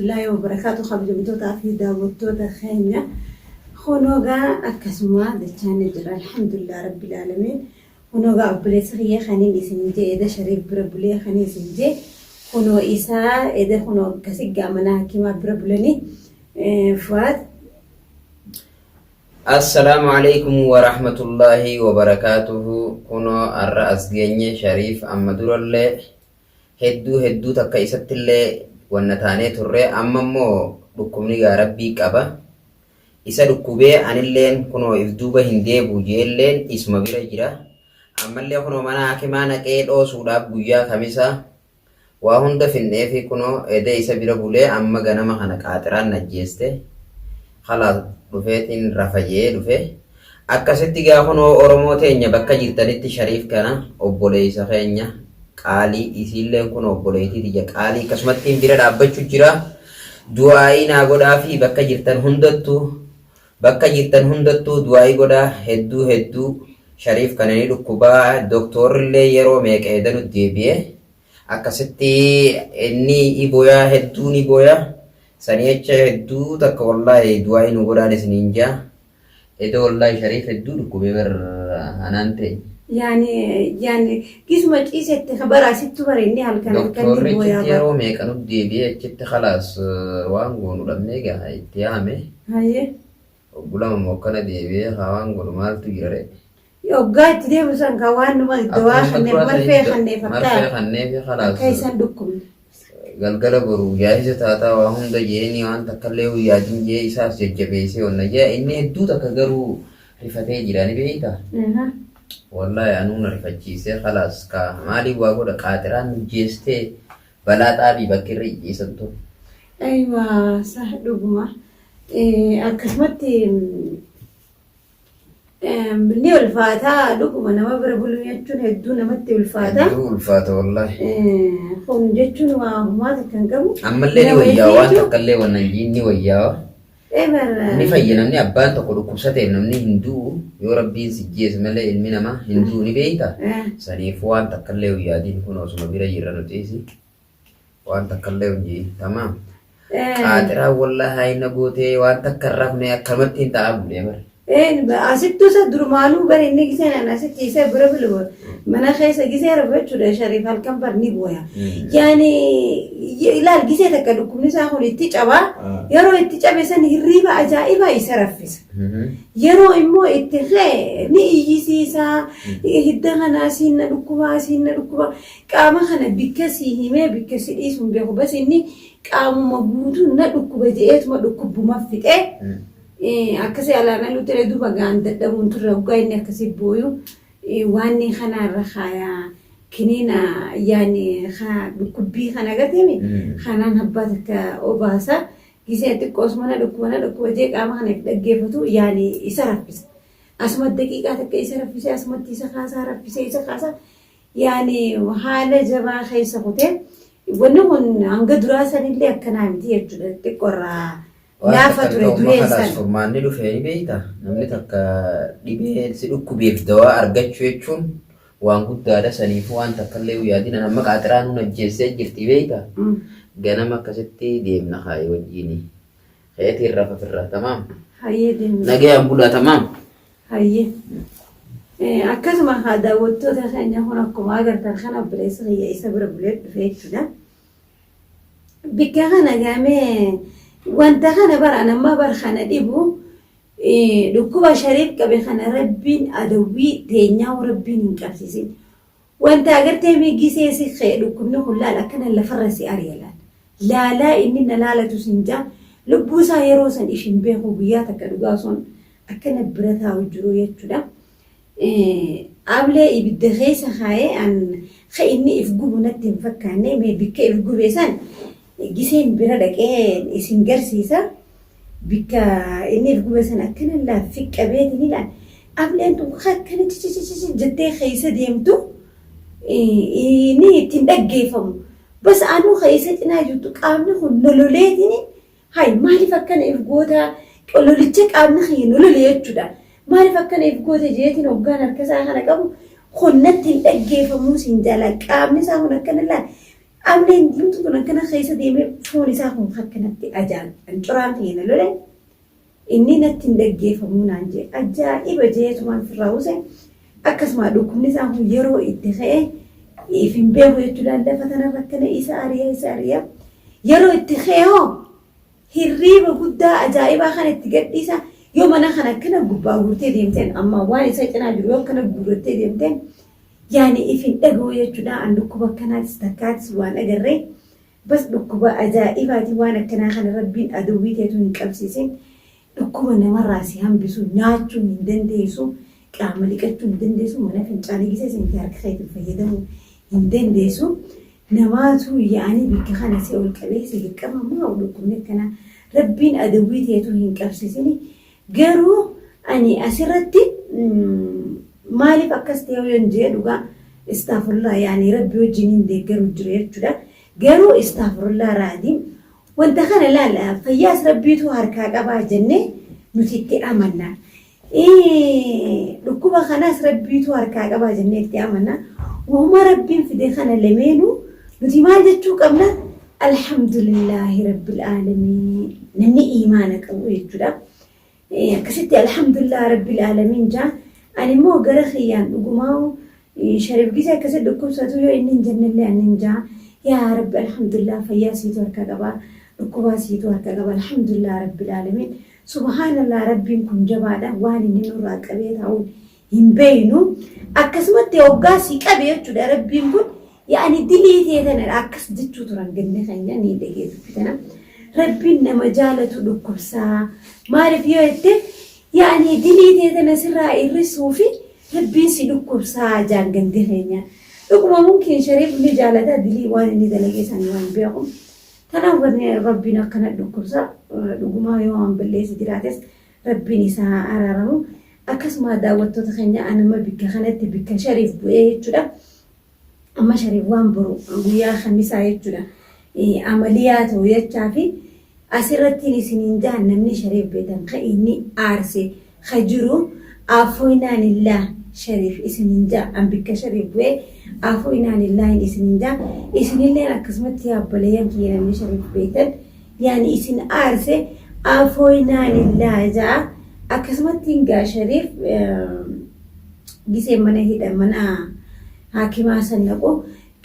warahmatullaahi wabarakaatu kabajamtootaa fi daawwattoota keenya. Kunoo gaa akkasuma dachaan ni jira alhamdulillah rabbil aalamiin. Kunoo gaa obboleessa kiyya kaniin isin jee eda shariif bira bulee kaniin isin jee kunoo isaa eda kunoo akkasi gaa mana hakimaa bira bulanii Fuwaad. Assalaamu alaikum warahmatullaahi wabarakaatuhu. Kunoo har'a as geenye Shariif amma durallee hedduu hedduu takka isattillee wanna taanee turre amma immoo dhukkubni gaa rabbii qaba isa dhukkubee anilleen kunoo if duuba hin deebi'u jeelleen isuma bira jira ammallee kunoo mana hakimaa naqee dhoosuudhaaf guyyaa kamisaa Waa hunda finneefii kunoo eda isa bira bulee amma ganama kana qaaxiraan na ajjeeste khalaas dhufeetiin rafa je'ee dhufe. Akkasitti gaa kunoo Oromoo teenya bakka jirtanitti Shariif kana obboleeysa keenya qaalii isiilleen kunoo obboleeytii tiyya qaalii akkasumattiin bira dhaabbachu jira. Du'aa'ii naa godhaafii bakka jirtan hundattuu bakka jirtan hundattuu du'aa'ii godhaa hedduu hedduu Shariif kana ni dhukkubaa doktoorrillee yeroo meeqa edanu deebi'e akkasitti inni i boyaa hedduu ni boya sanii jecha hedduu takka wallaahi du'aa'ii nu godhaan isiniin jaa edo wallaahi Shariif hedduu dhukkubee bar anaan teenya. Yaani yaani gisuma ciisetti bara asittu bara inni halkan halkan ni Doktoorri booyaa achitti bara. yeroo meeqa nu deebi'e achitti khalaas waan goonu dhabnee gaa itti yaame. Hayyee. Obbo lama moo akkana deebi'ee haa waan godhu maaltu jira ree? Hoggaa itti deemu san kan waan numa dawaa Akkuma kanneef duraa marfee sanitti kanneef akka marfee kanneefi khalaas akka isaan dhukkubne. galgala boru jaahisa taataa waa hunda jeeni waan takkallee hin yaadin jee isaas jajjabeessee wanna jee inni hedduu takka garuu rifatee jira ni beeyta. Wallaahi anuu na rifachiisee khalaas ka maaliif waa godha qaaxiraan nu jeestee balaa xaabii bakki irra ciciisan tun. Aywa sah dhuguma. Akkasumatti ni ulfaata dhuguma nama bira buluu jechuun hedduu namatti ulfaata. Hedduu ulfaata wallaahi. Kun jechuun waa homaa takka hin qabu. Ammallee ni Nama wayyaawa waan ifiitu takka illee wannan jiin ni wayyaawa. eber Ni fayya namni abbaan tokko dhukkubsateef namni hin du'u yoo rabbiin si jeese malee ilmi namaa hin du'u ni beeyta. Saniif waan takka illee hin yaadiin kun osuma bira jirra nutiisi. Waan takka illee hin jiin tamaam. Qaaxiraan wallaahi haayina gootee waan takka hin rafne akkanumatti hin ta'aa bulee bara. Asittuu isa durumaanuu bari inni giseen an asitti isa bira bulu mana keessa gisee rafu jechuudha shariif halkan bar ni booya. Yaani ilaal gisee takka dhukkubni isaa kun itti cabaa yeroo itti cabe san hirriiba ajaa'ibaa isa raffisa. Yeroo immoo itti ka'e ni iyyisiisa hidda kanaa siin na dhukkubaa siin na dhukkubaa Qaama kana bikka sii himee bikka si dhiisu hin beeku. Bas inni qaamuma guutuu na dhukkuba je'eetuma dhukkubbuma fixee akkasii alaan aluu ture duuba gaan dadhabuun turre hoggaa inni akkasii booyu waan inni kanaarra kaayaa kiniina yaani dhukkubbii kana agarteemi kanaan abbaa takka obaasa gisee xiqqoos mana dhukkuba na dhukkuba jee qaama kana if dhaggeeffatu yaani isa raffisa. Asuma daqiiqaa takka isa raffisee asumatti isa kaasaa raffisee isa kaasaa Yaani haala jabaa keessa kutee wanni kun hanga duraa sanillee akkanaa miti jechuudha xiqqoo irraa Waan laafa takka ture ta'u dureen kalaas san. furmaanni dhufe ni beekta. Namni takka dhibee si dhukkubeef dawaa argachuu jechuun waan guddaadha. Saniifuu waan takka illee yaadin amma qaaxiraa nuun ajjeessee jirti beekta. Ganama akkasitti deemna kaayee wajjini. Keetiin rafa firraa tamaam. Hayyee deemna. Nagayaan bulaa tamaam. Hayyee. Akkasuma haa daawwattoota keenya kun akkuma agartan kana obboleessa kiyya isa bira bulee dhufe jechuudha. Bikka kana gaamee wanta kana bara an amma bar kana dhibu dhukkuba shariif qabe kana rabbiin adawwii teenyaa rabbiin hin qabsiisin. Wanta agartee mee gisee si ka'e dhukkubni kun laal akkana lafarra si ari'a laal. Laalaa inni na laalatu sin jaa lubbuu isaa yeroo san if hin beeku guyyaa takka dhugaa osoon akkana bira taa'u jiru jechuudha. Ablee ibidda keessa kaa'ee an ka inni if gubu natti hin fakkaanne mee bikka if gube san giseen bira dhaqee isin garsiisa. Bikka inni if gube san akkana laaffi qabeetiin ilaal. Ableen tun akkana cicicici jettee keessa deemtu inni ittiin dhaggeeffamu. Bas anuu keessa cinaa jirtu qaamni kun nololeetiin hay maaliif akkana if goota lolicha qaamni kiyya nolole jechuudha. Maaliif akkana if goota jeetiin hoggaan harka isaa kana qabu kun natti hin dhaggeeffamuu siin jala qaamni isaa kun akkana laal. Ableen diimtuu tun akkana keessa deemee foon isaa kun akkanatti ajaan ancoraan kiyya na lole inni natti hin dhaggeeffamuu naan jee ajaa'iba jeetumaan firraa use akkasuma dhukkubni isaa kun yeroo itti ka'e if hin beeku jechuudhaan lafa tanarra akkana isa ari'a isa ari'a yeroo itti ka'e hoo hirriiba guddaa ajaa'ibaa kana itti gadhiisa yoo mana kana akkana gubbaa guurtee deemteen amma waan isa cinaa jiru yoo akkana guurrattee deemteen yaani if hin dhaga'u jechuudha an dhukkuba akkanaatis takkaatis waan agarree bas dhukkuba ajaa'ibaati waan akkanaa kana rabbiin aduwwii teetu hin qabsiisin dhukkuba namarraa si hambisu nyaachuu hin dandeessu qaama dhiqachuu hin dandeessu mana fincaanii gisee seente harka keetiin fayyadamuu hin dandeessu namaatu yaa'anii bikka kana si ol qabee si dirqama maa dhukkubni akkanaa rabbiin adawwii teetu hin qabsiisini garuu ani asirratti maaliif akkas ta'e yoon jee dhugaa istaafurlaa yaani rabbi wajjin hin deeggaru jira jechuudha garuu istaafurlaa raadiin wanta kana laala fayyaas rabbiitu harkaa qabaa jennee nuti itti amanna. Dhukkuba kanas rabbiitu harkaa qabaa jennee itti amanna. Wahuma rabbiin fide kana lameenuu nuti maal jechuu qabna? Alhamdulillaahi rabbil aalamiin. Namni iimaana qabu jechuudha. Akkasitti alhamdulillah rabbil aalamiin jaa. Ani immoo gara kiyyaan dhugumaa Shariif gisee akkasitti dhukkubsatu yoo inni hin jennellee ani hin jaa. Yaa rabbi alhamdulillah fayyaa siitu harka qaba. Dhukkubaa siitu harka qaba. Alhamdulillah rabbil aalamiin. Subhaanallah rabbiin kun jabaadha waan inni nurraa qabee taa'uun hin beeynu. Akkasumatti hoggaa si qabe jechuudha rabbiin kun yaani dilii tee tana akkas jechuu turan ganna keenya ni dhageessu tana. Rabbiin nama jaalatu dhukkubsaa maaliif yoo jette yaani dilii tee tana sirraa hir'isuu fi rabbiin si dhukkubsaa jaan gandi keenya. Dhuguma mumkin shariif ni jaalata dilii waan inni dalagee san waan beeku. Tanaaf wanni rabbiin akkana dhukkubsa dhugumaa yoo waan balleesse jiraates rabbiin isaa haa araaramu. Akkasuma daawwattoota keenya anama bikka kanatti bikka shariif bu'ee jechuudha. Amma shariif waan boru guyyaa kamisaa jechuudha. Amaliyaa ta'u jechaa fi asirrattiin isiniin jaan namni shariif beetan ka inni aarse ka jiru afoynaan illaa shariif isiniin jaa an bikka shariif bu'ee afoynaan illaahin isiniin jaa isinilleen akkasumatti yaabboleeyyan kiyya namni shariif beektan yaani isin aarse afoynaan illaa jaa akkasumatti hingaa shariif gisee mana hidha mana haakimaa san dhaqu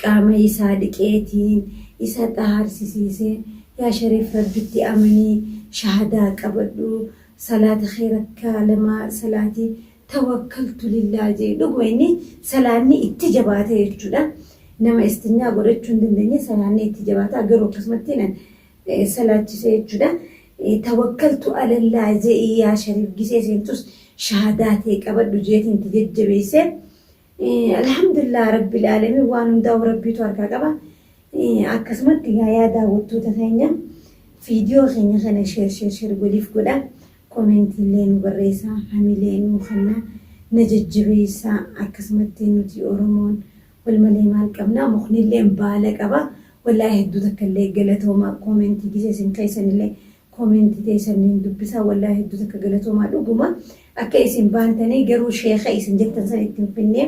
qaama isaa dhiqeetiin isa xahaarsisiisee yaa shariif rabbitti amanii shahadaa qabadhu Salaata kee rakkaa lama salaati tawakkaltu lillah jee dhuguma inni salaanni itti jabaate jechuudha. Nama istinyaa godhachuu hin dandeenye salaanni itti jabaata garuu akkasumatti nan salaachise jechuudha. Tawakkaltu alallaa je'i yaa shariif gisee seentus shahadaa tee qabadhu jeetiin itti jajjabeesse. Alhamdulillah rabbil aalamiin waan hundaa'u rabbiitu harkaa qaba. Akkasumatti yaa yaa daawwattoota keenya viidiyoo keenya kana sheer sheer sheer waliif godha. Koomeentii illee nu barreessaa, hamilee nu kenna, na jajjabeessaa. Akkasumatti nuti Oromoon wal malee maal qabna? Mukni illee baala qaba. Wallaahi hedduu takka illee galatooma koomeentii gisee isin keessan illee Comment teessan nin dubbisa wallahi hedduu takka galatoomaa dhuguma akka isin baantanii garuu sheekha isin jettan san itti hin finne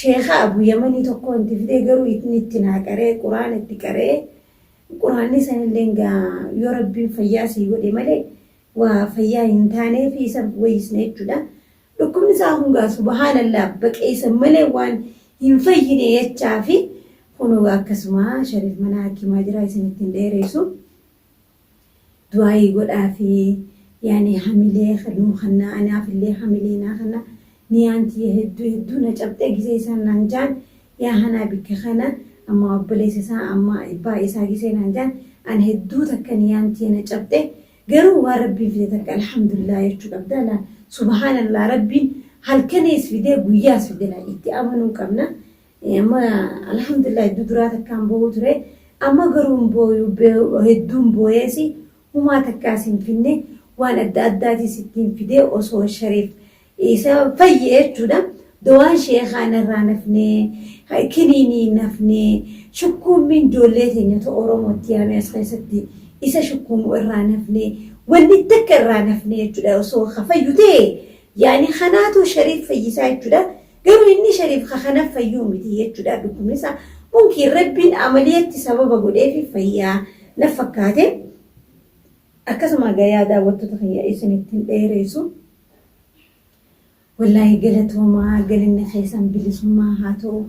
sheekha abu yamanii tokko itti fidee garuu inni itti naa qaree quraan itti qaree quraanni sanillee gaa yoo rabbiin fayyaa sii godhe malee waa fayyaa hin taanee fi isa wayyisne jechuudha. Dhukkubni isaa kun gaa subhaanallah baqeessa malee waan hin fayyine jechaa fi kunoo akkasuma shariif mana hakimaa jira isinitti hin dheeressu. Du'aa'ii godhaafii yaani hamilee nuu kannaa anaafillee hamilee naa kanna niyaan tiyya hedduu hedduu na cabxee gisee isaan naan jaan yaa hanaa bikka kana amma obboleessa isaa amma abbaa isaa gisee naan jaan an hedduu takka niyaan tiyya na cabxe garuu waan rabbiin fide takka alhamdulillah jechuu qabda laa subhaanallah rabbiin halkaniis fidee guyyaas fide laa itti amanuu qabna Amma alhamdulillah hedduu duraa takkaan boo'uu ture. Amma garuu hin booyu hedduun booyeesi humaa takkaas hin finne waan adda addaatis ittiin fidee osoo shariif isa fayye jechuudha. Dawaan sheekaa narraa nafnee kiniinii nafnee shukkuummiin ijoollee teenya ta'u Oromootti yaamee as keessatti isa shukkuumu irraa nafnee wanni takka irraa nafnee jechuudha osoo ka fayyu ta'e yaani kanaatu shariif fayyisaa jechuudha. Garuu inni shariif ka kana fayyuu miti jechuudha dhukkubni isaa Mumkin Rabbiin amaliyatti sababa godheefi fayyaa na fakkaate. Akkasuma egaa yaa daawwattoota kiyya isinitti hin dheereessu. Wallaahi galatoomaa galanni keessan bilisummaa haa ta'u.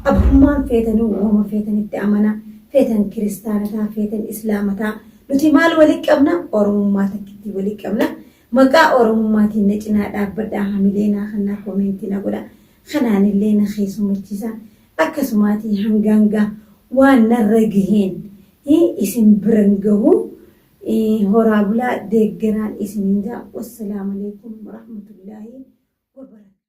Abbummaan feetanuu wama feetanitti amana. Feetan kiristaanataa feetan islaamataa. Nuti maal wali qabna? Oromummaa takkitti wali qabna. Maqaa Oromummaatiin na cinaa dhaabbadhaa hamilee naa kannaa koomeentii na godha. Kanaanillee na keessummachiisa. Akkasumaatii hangaan gaa waan narra gaheen isin biran gahu. Horaa bulaa deeggaraan isiniin ja'a. Wassalaamu alaikum warahmatullaahi.